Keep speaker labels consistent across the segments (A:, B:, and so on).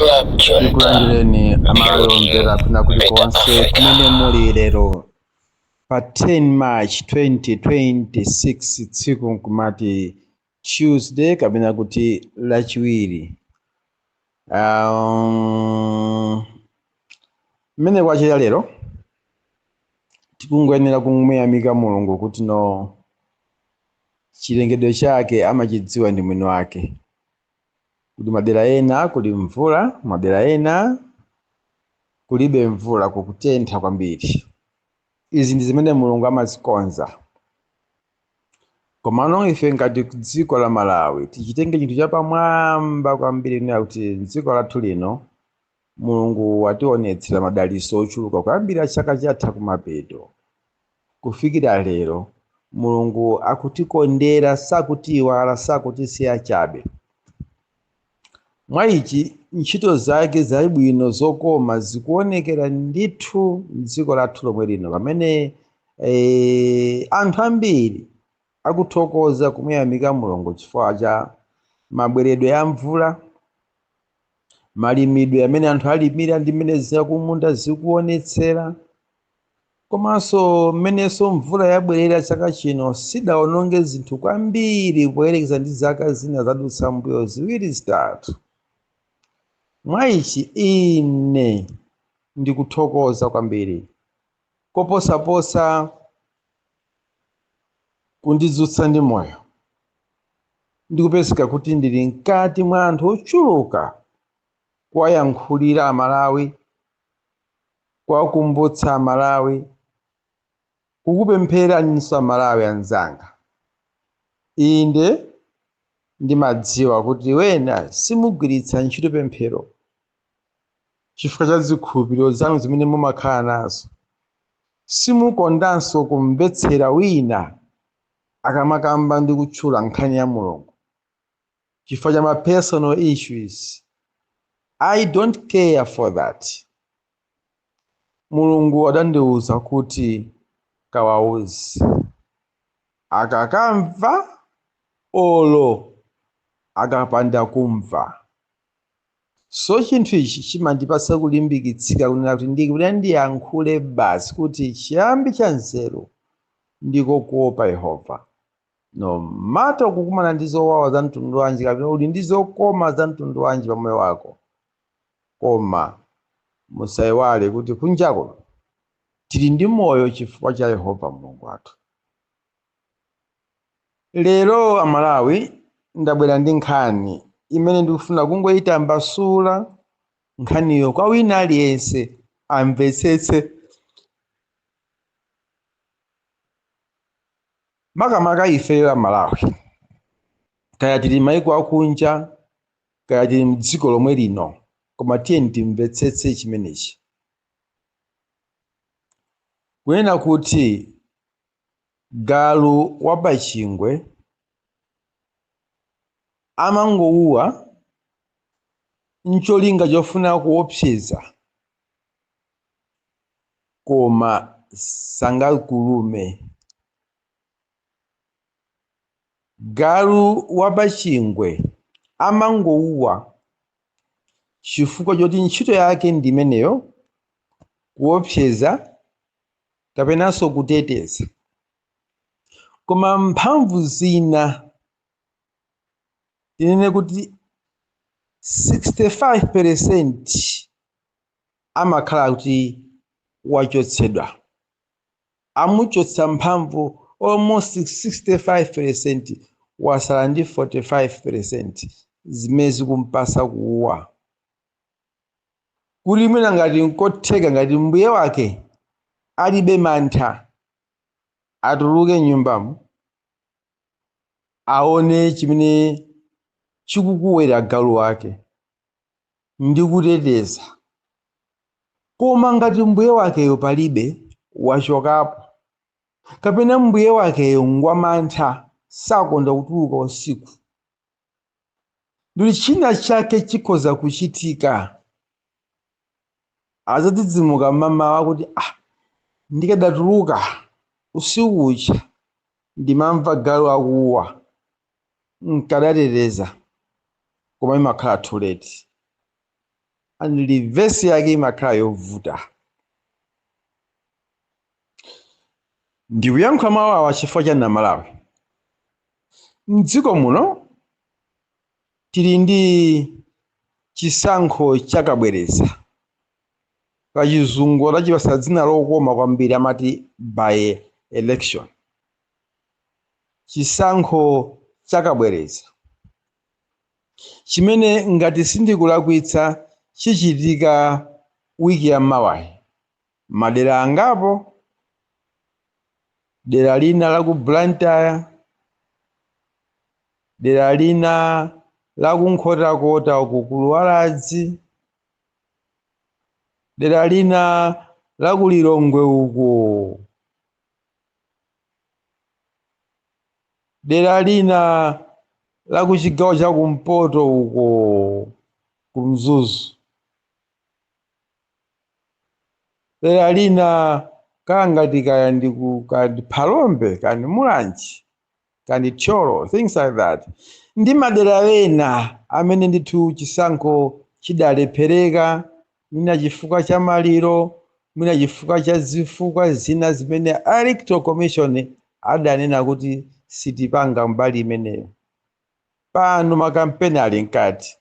A: Club Junta,
B: Tikulandireni Amalawi
A: building
B: omvera kwina
A: better
B: kulikonse
A: Africa.
B: kumene muli lero pa 10 March 2026, tsiku nkumati Tuesday kapena kuti Lachiwiri. Mmene kwachera lero, tikungoyenera kumuyamika Mulungu kuti no chilengedwe chake amachidziwa ndi mwini wake, kuti madera ena kuli mvula, madera ena kulibe mvula, kukutentha kwambiri. Izi ndi zimene Mulungu amazikonza. Komano ife ngati dziko la Malawi tichitenge chinthu chapamwamba kwambiri, kunena kuti dziko lathu lino Mulungu wationetsera madalitso ochuluka kuyambira chaka chatha kumapeto kufikira lero. Mulungu akutikondera, sakutiiwala, sakutisiya chabe. Mwa ichi, ntchito zake zabwino zokoma zikuonekera ndithu mdziko lathu lomwe lino, pamene anthu ambiri akuthokoza, kumuyamika Mulungu chifukwa cha mabweredwe a mvula, malimidwe amene anthu alimira ndi mmene zakumunda zikuonetsera, komanso mmenenso mvula yabwerera chaka chino sidaononge zinthu kwambiri poyerekeza ndi zaka zina zadutsa mbuyo ziwiri, zitatu. Mwa ichi, ine ndikuthokoza kwambiri koposaposa kundidzutsa ndi moyo, ndikupezeka kuti ndili mkati mwa anthu ochuluka kuwayankhulira Amalawi, kuwakumbutsa Amalawi, kukupemphereninso Amalawi anzanga. Inde, ndimadziwa kuti wena simugwiritsa ntchito pemphero chifukwa cha zikhulupiriro zanu zimene mumakhala nazo. Simukondanso kumvetsera wina akamakamba ndi kutchula nkhani ya Mulungu chifukwa cha ma personal issues. I don't care for that. Mulungu adandiwuza kuti kawauze, akakamva olo akapanda kumva. So chinthu ichi chimandipatsa kulimbikitsika kunena kuti ndikuti ndiyankhule basi kuti chiyambi cha nzeru ndiko kuopa Yehova. No matter kukumana ndi zowawa za mtundu wanji kapena uli ndi zokoma za mtundu wanji pa moyo wako, koma musayiwale kuti kunjako tili ndi moyo chifukwa cha Yehova Mulungu wathu. Lero Amalawi, ndabwera ndi nkhani imene ndikufuna kungoyitambasula nkhaniyo kwa wina aliyense amvetsetse, makamaka ifeyo Amalawi, kaya tili maiko akunja, kaya tili mdziko lomwe lino, koma tiye timvetsetse chimenechi, kunena kuti galu wapachingwe amangowuwa ncholinga chofuna kuopseza, koma sangakulume. Galu wapachingwe amangowuwa chifukwa choti ntchito yake ndi imeneyo, kuopseza kapenanso kuteteza, koma mphamvu zina, tinene kuti 65%, amakhala kuti wachotsedwa, amuchotsa mphamvu almost 65%, wasala ndi 45% zimene zikumpasa kuwa, kuti mwina ngati nkotheka, ngati mbuye wake alibe mantha, atuluke nyumbamo aone chimene chikukuwera galu wake ndi kuteteza. Koma ngati mbuye wakeyo palibe, wachokapo, kapena mbuye wakeyo ngwamantha, sakonda kutuluka usiku, ndikuti china chake chikhoza kuchitika, adzadzidzimuka mmamawa kuti, "Ah, ndikadatuluka usiku uja ndimamva galu akuwa, nkadateteza," koma imakhala too late. And reverse yake imakhala yovuta. Ndikuyankhula mawu awa chifukwa cha Namalawi. Mdziko muno tili ndi chisankho chakabwereza, pachizungu adachipasa dzina lokoma kwambiri, amati by election. Chisankho chakabwereza chimene, ngati sindikulakwitsa, chichitika wiki ya mawayi madera angapo, dera lina la ku Blantyre, dera lina la ku Nkhotakota uku ku Luwaladzi, dera lina la ku Lilongwe uku, dera lina la ku chigawo cha kumpoto uko ku Mzuzu, dera lina kangati kaya ndi ku kandi Phalombe, kandi Mulanje, kandi Thyolo, things like that, ndi madera ena amene ndithu chisankho chidalephereka, mwina chifukwa cha maliro, mwina chifukwa cha zifukwa zina zimene Electoral Commission adanena kuti sitipanga mbali imeneyo. Pano makampeni ali mkati,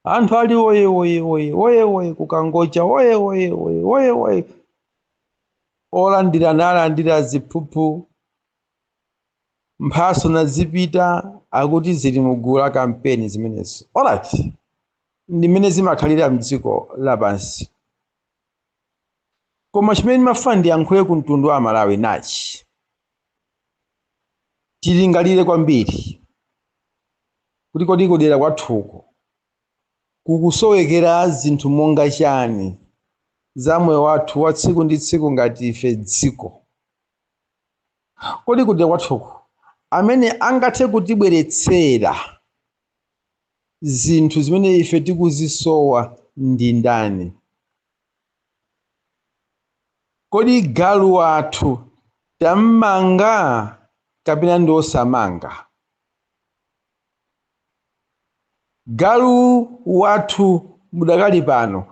B: anthu ali oye oye oye oye oye kukangocha, oye oye oye oye oye, olandira nalandira ziphuphu, mphaso nazipita, akuti zili mugulu la kampeni zimenezo. Alright, ndimene zimakhalira mdziko lapansi. Koma chimene ndimafuna ndiyankhule ku mtundu wa Malawi nachi: tilingalire kwambiri kuti kodi kudera kwathuko kukusowekera zinthu monga chani za moyo wathu wa tsiku ndi tsiku ngati ife dziko? Kodi kudera kwathuko amene angathe kutibweretsera zinthu zimene ife tikuzisowa ndi ndani? Kodi galu wathu tammanga kapena ndi osamanga? Galu wathu mudakali pano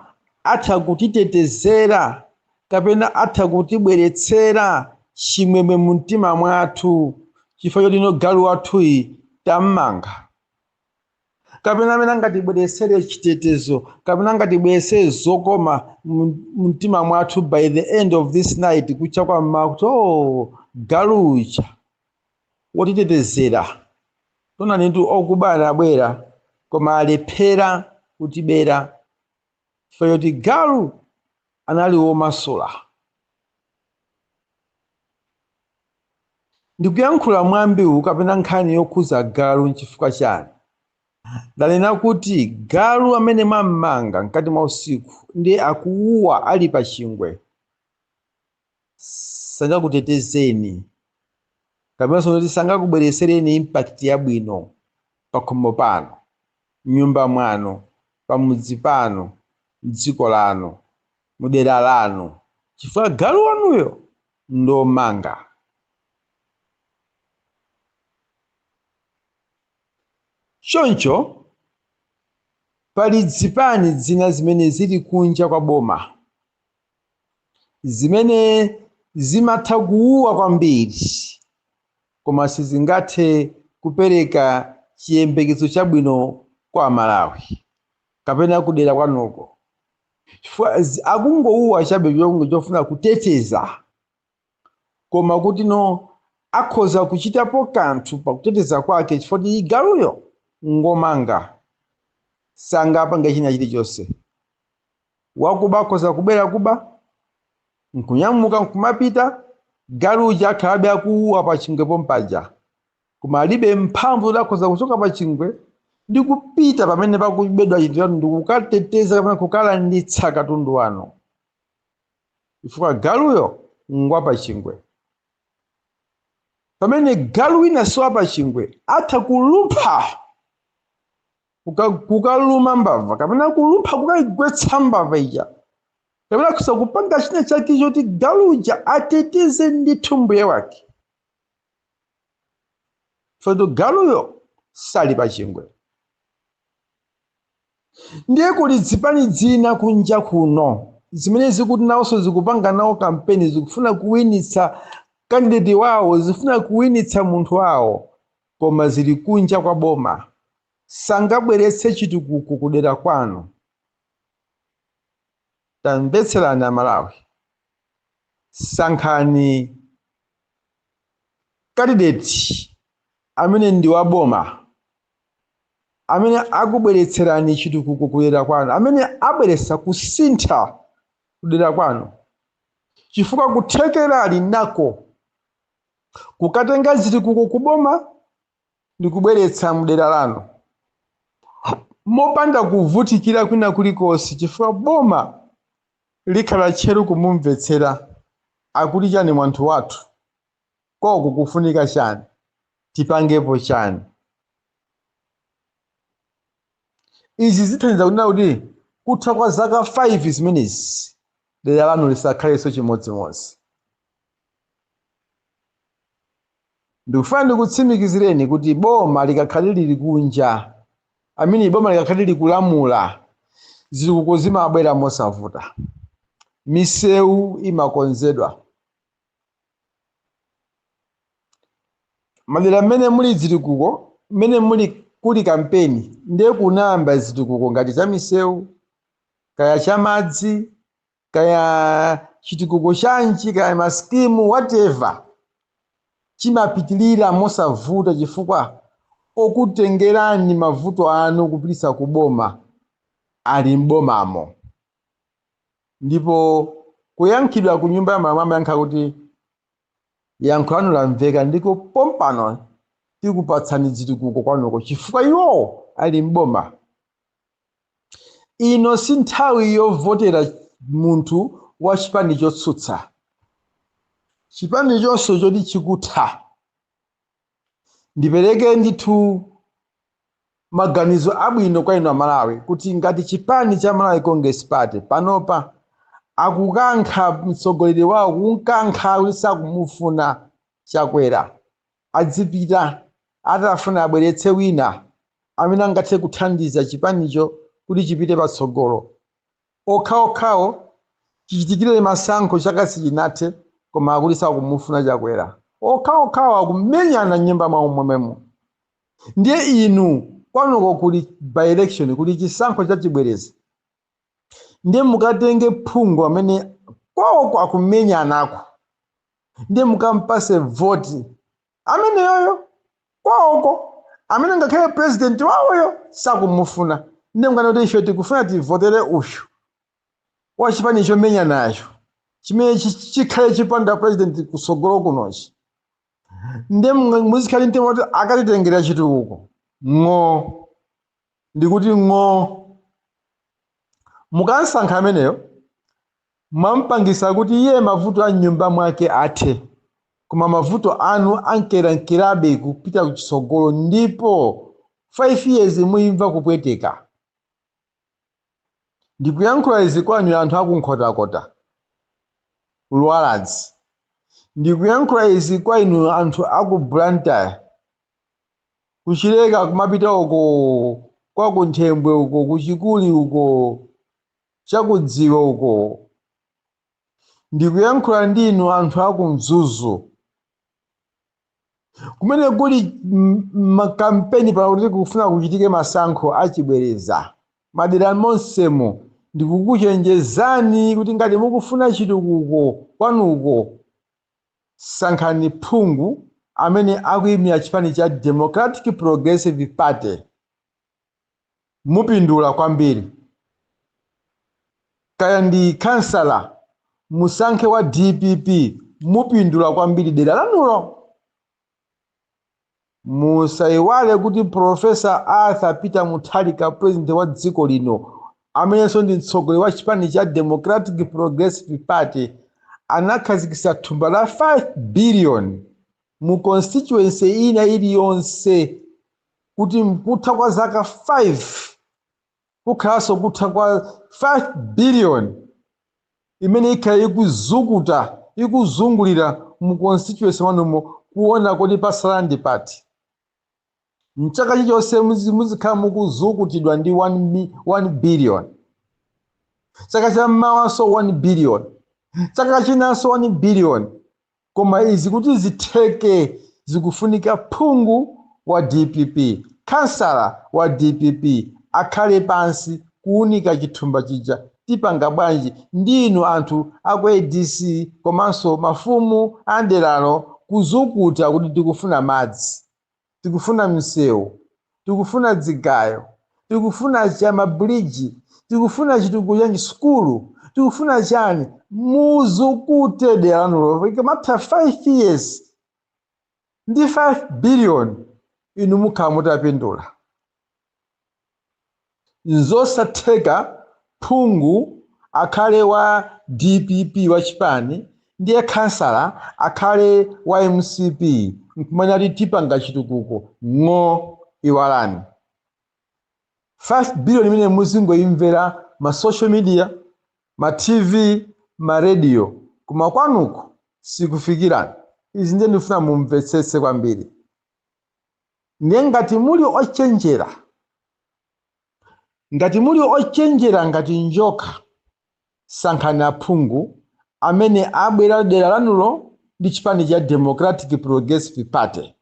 B: atha kutitetezera kapena atha kutibweretsera chimwemwe mu mtima mwathu chifukwa choti ino galu wathuyi tammanga, kapena amene angatibweretsere chitetezo kapena angatibweretsere zokoma mu mtima mwathu by the end of this night, kucha kwa mmawa, kuti oh, galu uja wotitetezera, tonani ndi okuba anabwera koma alephera kutibera chifukwa choti galu anali womasula? Ndikuyankhula mwambiwu kapena nkhani yokhuza galu nchifukwa chani? Ndanena kuti galu amene mwammanga mkati mwa usiku ndi akuwuwa ali pa chingwe sangakutetezeni kapenanso kuti sangakubweretsereni impact yabwino pakhomo pano, mnyumba mwanu, pamudzi pano, mdziko lanu, mudera lanu, chifukwa galu wanuyo ndomanga. Choncho pali zipani zina zimene zili kunja kwa boma zimene zimatha kuwuwa kwambiri koma sizingathe kupereka chiyembekezo chabwino kwa Malawi kapena kudera kwanuko, chifukwa akungowuwa chabe chofuna kuteteza, koma kuti no akhoza kuchitapo kanthu pakuteteza kwake chifukwa kuti galuyo ngomanga, sangapange china chilichonse. Wakuba akhoza kubera kuba nkunyamuka nkumapita, galu uja akhalabe akuwuwa pa chingwe pompaja, koma alibe mphamvu zoti akhoza kuchoka pa chingwe ndi kupita pamene pakubedwa chinthu chanu ndi kukateteza kapena kukalanditsa katundu wanu, chifukwa galuyo ngwa pa chingwe. Pamene galu wina si wa pa chingwe, atha kulumpha kukaluma mbava kapena kulumpha kukayigwetsa mbava ija kapena kusakupanga china chake choti galuja ateteze ndithu mbuye wake, chifukwa galuyo sali pa chingwe. Ndiye kuli zipani zina kunja kuno zimene zikuti nawonso zikupanga nawo kampeni, zikufuna kuwinitsa candidate wawo, zikufuna kuwinitsa munthu wawo, koma zili kunja kwa boma, sangabweretse chitukuko kudera kwanu. Tamvetserani Amalawi, sankhani candidate amene ndi wa boma, amene akubweretserani chitukuko kudera kwanu, amene abweretsa kusintha kudera kwanu, chifukwa kuthekera ali nako kukatenga zitukuko kuboma ndi kubweretsa mdera lanu mopanda kuvutikira kwina kulikonse, chifukwa boma likhala tcheru kumumvetsera akuti chani mwanthu wathu, koko kufunika chani, tipangepo chani. Izi zithandiza kunena kuti kutha kwa zaka 5 zimenezi dera lanu lisakhalenso chimodzimodzi. Ndikufuna ndikutsimikizireni kuti boma likakhale lili kunja, I mean boma likakhale likulamula, zitukuko zimabwera mosavuta, misewu imakonzedwa, madera mmene muli zitukuko, mmene muli kuli kampeni, ndiye kunayamba zitukuko ngati cha misewu, kaya cha madzi, kaya chitukuko chanji, kaya masikimu, whatever, chimapitilira mosavuta, chifukwa okutengerani mavuto anu kupititsa ku boma ali m'bomamo. Ndipo kuyankhidwa ku nyumba ya malamulo amayankha kuti yankho lanu lamveka, ndipo pompano tikupatsani zitukuko kwanuko, chifukwa iwowo ali m'boma. Ino si nthawi yovotera munthu wa chipani chotsutsa, chipani chonse choti chikutha. Ndipereke ndithu maganizo abwino kwa inu Amalawi kuti ngati chipani cha Malawi Congress Party panopa akukankha mtsogoleri wawo, kunkankha kuti sakumufuna Chakwera, adzipita, atafuna abweretse wina amene angathe kuthandiza chipanicho kuti chipite patsogolo. Okhaokhawo chichitikire masankho chaka sichinathe, koma akuti sakumufuna Chakwera. Okhaokhawo akumenyana m'nyumba mwawo momwemo. Ndiye inu kwanuko kuli by election, kuli chisankho cha chibwereza, ndiye mukatenge phungu amene kwawoko akumenyanako, ndiye mukampase voti ameneyoyo kwawoko, amene ngakhale president wawoyo sakumufuna, ndiye mukana kuti ife tikufuna tivotere uyu wa chipani chomenya nacho chimene chikhale chipanda president kutsogolo kunochi, ndiye muzikhala mtima kuti akatitengera chitukuko ng'o, ndikuti ng'o. Mukansankha ameneyo, mwampangisa kuti iye mavuto a mnyumba mwake athe, koma mavuto anu ankerankerabe kupita kuchitsogolo, ndipo 5 years muyimva kupweteka. Ndikuyankhula izi kwa inu anthu akunkhotakota Lualadzi, ndikuyankhula izi kwa inu anthu aku Blantyre, kuchileka kumapita uko kwa kunthembwe uko, kuchikuli uko, chakudziwe uko. Ndikuyankhula ndi inu anthu aku Mzuzu, kumene kuli makampeni pano kuti kufuna kuchitike masankho achibwereza madera monsemo. Ndikukuchenjezani kuti ngati mukufuna chitukuko kwanuko, sankhani phungu amene akuyimira chipani cha Democratic Progressive Party, mupindula kwambiri. Kaya ndi kansala, musankhe wa DPP, mupindula kwambiri dera lanulo. Musayiwale kuti Professor Arthur Peter Mutharika, president wa dziko lino, amenenso ndi mtsogoleri wa chipani cha Democratic Progressive Party, anakhazikitsa thumba la 5 billion mu constituency ina iliyonse, kuti mkutha kwa zaka 5 kukhalanso kutha kwa 5 billion imene ikhala ikuzukuta, ikuzungulira mu constituency mwanumo, kuona kuti pasala ndi pati. Mchaka chilichonse muzikhala mukuzukutidwa ndi 1 billion. Chaka cha mmawanso 1 billion, chaka chinanso 1 billion. Koma izi kuti zitheke zikufunika phungu wa DPP, kansala wa DPP akhale pansi kuunika chithumba chija tipanga bwanji ndinu anthu aku ADC komanso mafumu a deralo kuzukuta kuti tikufuna madzi, tikufuna msewu, tikufuna dzigayo, tikufuna cha mabridge, tikufuna chitukuko chanji, sukulu, tikufuna chani. Muzukute dera lanulo. Ikamatha 5 years ndi 5 billion inu mukhala mutapindula. Nzosatheka phungu akhale wa DPP wa chipani ndiye kansala akhale wa MCP nkumanya kuti tipanga chitukuko. Ng'o, iwalani. 5 billion imene muzingoimvera ma social media, ma TV, ma radio, koma kwanuko sikufikirani. Izi ndiye ndifuna mumvetsetse kwambiri. Ndiye ngati muli ochenjera, ngati muli ochenjera ngati njoka, sankhani aphungu amene abwera dera lanulo ndi chipani cha Democratic Progressive Party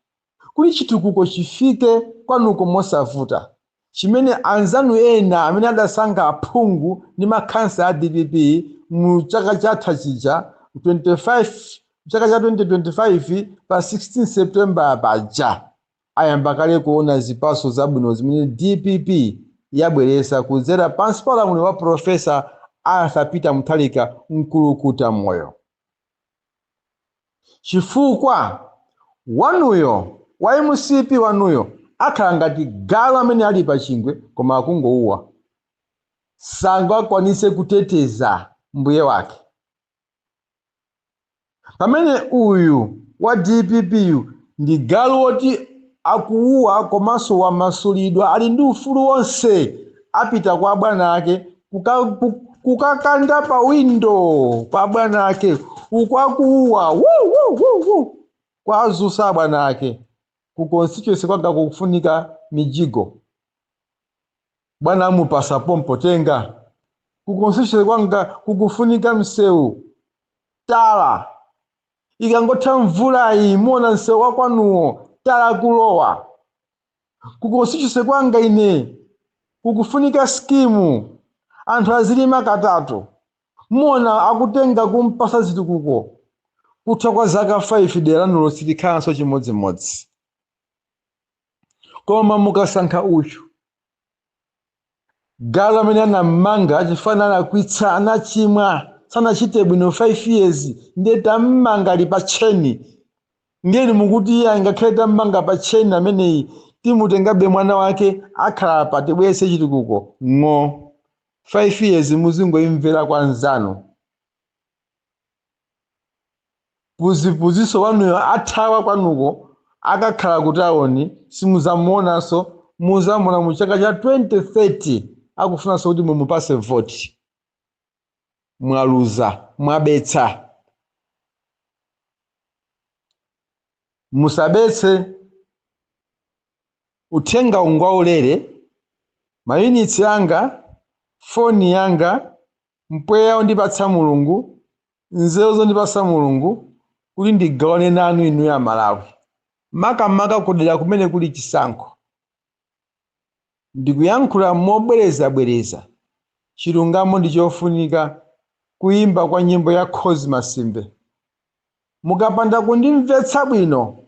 B: kuti chitukuko chifike kwanuko mosavuta, chimene anzanu ena amene adasankha aphungu ndi makhansala a DPP mu chaka chatha chija 25, chaka cha 2025 pa 16 September paja, ayamba kale kuona zipatso zabwino zimene DPP yabweresa kudzera pansi pa ulamuliro wa Professor Arthur Peter Mutharika mkulukuta moyo. Chifukwa wanuyo wa MCP wanuyo akhala ngati galu amene ali pa chingwe koma akungouwa, sangakwanise kuteteza mbuye wake. Pamene uyu wa DPP ndi galu woti akuuwa komanso wamasulidwa, ali ndi ufulu wonse, apita kwa bwana ake kukakanda pa windo pa bwana ake uku akuuwa wu, wu, wu, wu, kwazusa bwana ake. Ku constituency kwanga kukufunika mijigo, bwana amupasa pompo, tenga. Ku constituency kwanga kukufunika msewu, tala. Ikangotha mvula iyi muona msewu wa kwanuwo tala kulowa. Ku constituency kwanga ine kukufunika skimu, anthu azilima katatu, muona akutenga kumpasa zitukuko. Kutha kwa zaka 5 dera lanulo silikhalanso chimodzimodzi. Koma mukasankha uyu galu amene anammanga chifukwa analakwitsa, anachimwa, sanachite bwino 5 years, ndiye tammanga ali pa tcheni. Ndiye mukuti iye ngakhale tammanga pa tcheni ameneyi timutengabe mwana wake akhala pa tibwese chitukuko. Ng'o, 5 years muzingoimvera kwa nzanu. Puzipuziso wanuyo athawa kwanuko akakhala ku tawuni, simuzamuonanso. Muzamuona mu chaka cha 2030 akufunanso kuti mumupase voti. Mwaluza, mwabetsa. Musabetse. Uthenga ungwaulere, mayunitsi anga, foni yanga, mpweya ondipatsa Mulungu, nzeru zondipatsa Mulungu kuti ndigawane nanu inu ya Malawi, makamaka kudera kumene kuli chisankho. Ndikuyankhula mobwerezabwereza, chilungamo ndi chofunika. Kuyimba kwa nyimbo ya Khozi Masimbe, mukapanda kundimvetsa bwino,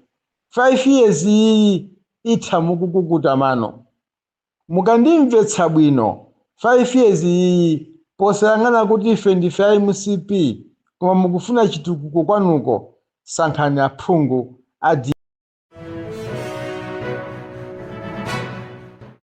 B: 5 years iyi itha mukukukuta mano. Mukandimvetsa bwino, 5 years iyi, posayang'ana kuti ife ndife a MCP, koma mukufuna chitukuko kwanuko, sankhani aphungu a